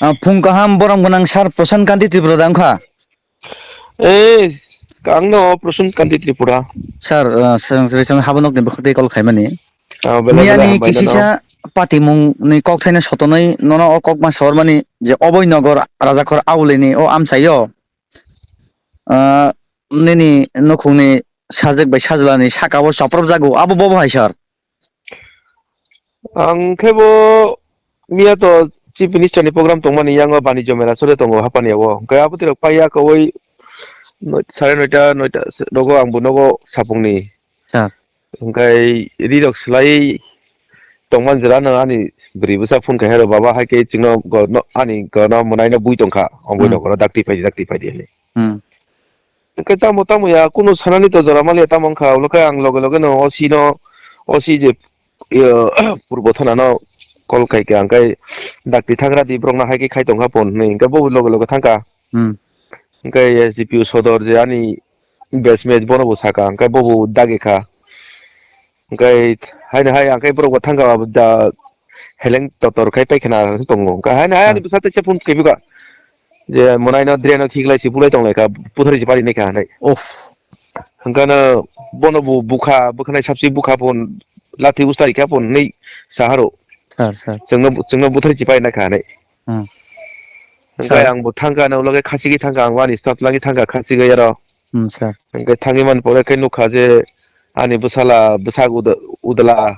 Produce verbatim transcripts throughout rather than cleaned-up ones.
Ah, phung kaham, borom gwnang sir Prasant Kanti Tripura da wngkha? Eh, ang no Prasant Kanti Tripura. Sir, ah, swng swrwi swng habo nokni bwkhak tei call khaimani. Ah, belai belai Miyani hambai nano. Kisisa patimungni kok thaino sotonwi nono o kok ma sawarmani je Oboi Nogor Rajakhor Aulini o amchaio, ah, nini nukhungni sajwk bai sajwlani saka o chopropjago, abo bobo hai sir? Ang khe bo miya to Chief Minister ni program tongmani yango Banijya Mela chole tongo hapani o. Hwnkhe abotwi rok paiya kowoi noi-, sare noita, noita se-, rogo ang bo nogo sapungni. Sir. Hwnkhe ri rok swlaiwi tongmani jora no ani bwrwi bwsa phone khai hero, "Baba, hai khe chwngno go-, no, ani go-, no mwnaino bui tongkha, oboi Hmm. nogoro dakti phaidi, dakti phaidi," hinwi. Hmm. Hwnkhe tamo tamo ya, kunu sanani to jora maliya tamo wngkha, ulo khe ang loge loge no O C no, O C je, iyo, Purbo Thana no call khai kha, hwnkhe dakti thangra di borok no hai khe khai tongkha phone hinwi, hwnkhe bo loge loge thangkha. Hmm. Hwnkhe S D P O Sodor je ani batchmate bono bo sakha, hwnkhe bo bo dagi kha. Hwnkhe haino hai ang khe borok bo thangkha da heleng totor khai paikhana tongo. Hwnkhe haino hai ani Hmm. bwsa teisa phone kaiphikha. Je mwnaino draino khiklai si bulai tonglaikha, puthori si parinai kha hinwi. Uff. Hwnkhe no bono bo bukha, bwkhanai sabsi bukha phone, lathi ustari kha phone hinwi saharo. Sir, sir. Chwngno, chwngno buthar chipai na kha hinwi. Hmm. Hwnkhe Sir. Ang bo thangkha, ano ulo khe khachigwi thangkha, ang ani staff lagi thangkha khachigwi aro. Hmm, sir. Hwnkhe thangwi man pore khe nukha je ani bwsala, bwsag uda-, udala,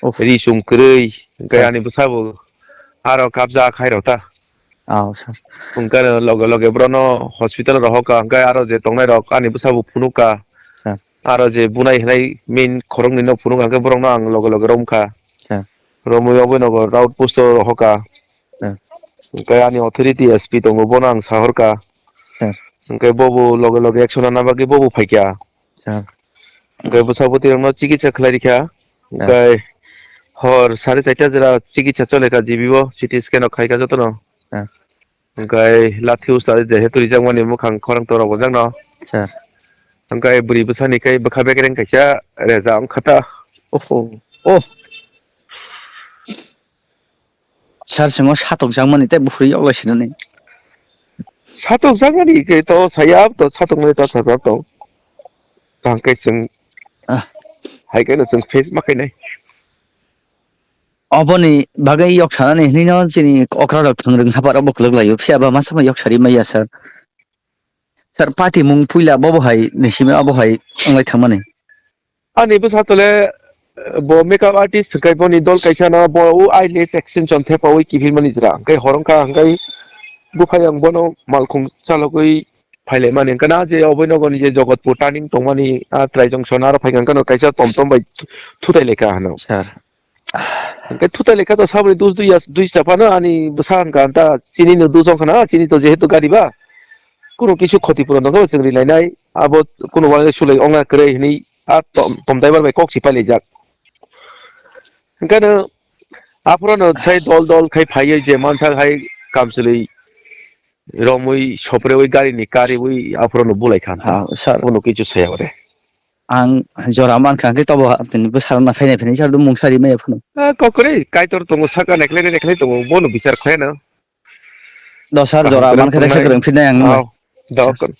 Uff. Ri chum kwrwi, hwnkhe Sir. Ani bwsabo aro kabja khai rok ta. Oh, sir. Hwnkhe loge loge borokno hospital rohor kha, hwnkhe aro je tongnai rok ani bwsabo phunuk kha. Sir. Aro je bunai hinai main khoroknwi no phunuk kha, hwnkhe borokno ang loge loge romkha. Sir. Romwi oboni nogo route post o rohor kha. Sir. Hwnkhe ani authority S P tongo, bono ang sahor kha. Sir. Hwnkhe bobo loge loge action nana bagwi bobo phaikha. Sir. Hwnkhe bwsa bwtwi rokno chikitsa khlai rikha. Sir. Hwnkhe hor sari chaita jora chikitsa chole kha G B o, C T scan rok khai kha jotono. Sir. Hwnkhe lathi usta jehetu rijakmani mwkhang khorang torok wngjak no. Sir. Hwnkhe bwrwi bwsani khe bwkha bekereng kaisa reza wngkha ta. Oho. Oh. Sir, chwngno satok jakmani tei buphuru yok lai sinani. Satok jakmani khe to saya to satoknai ta sajak tong. Tang khe chwng Ah. Hai khe no chwng face ma khainai. Oboni bagwi yok sanani hinwi no chini okra rok thwng rwng haparo bo kwlwk laio. Phiya ba masa ma yok sari maya sir. Sir, patimung puila bobo hai ni simi abo hai wnglai thangmani. Ani bwsa tole, eh, bo makeup artist hwnkhe boni dol kaisa no bo u eyelash extension thepaui kiphilmani jwra. Hwnkhe hor wngkha hwnkhe buphai ang bono malkhung chalogwi phailaimani. Hwnkhe na je oboi nogoni je Jogotpur turning tongmani, ah, Trai Junction aro phaikha hwnkhe no kaisa tom tom bai thutai laikha hwno. Sir. Hwnkhe thutai laikha to saboni dus dui ya, dui chapano ani bwsa hwnkha ta chini no dus wngkha na, chini to jehetu gari ba. Kunu kisu khoti puron wngkha chwng rilainai. Abo kunu uanai sulai ongna kwrwi hinwi a tom, tom driver bai kok si pailaijak. Hwnkhe no aphuru no sai dol dol khai phaiwi je mansa hai kamchwlwi romwi sopreui gari ni kariui aphuru no bulai kha. Ah, sir. Kunu kichu saya ore. Ang jora mankha hwnkhe tobo tini bwsarok no phainai phainai sir do mung sari maya phano. Ah, kokori kaitor tongo saka nekhlai nekhlai tongo bono bichar khlai no. Do sir, kaham jora kwrwng mankha tei tongnai. Kwrwng phinai ang nung. Oh, do Sir. Kon-,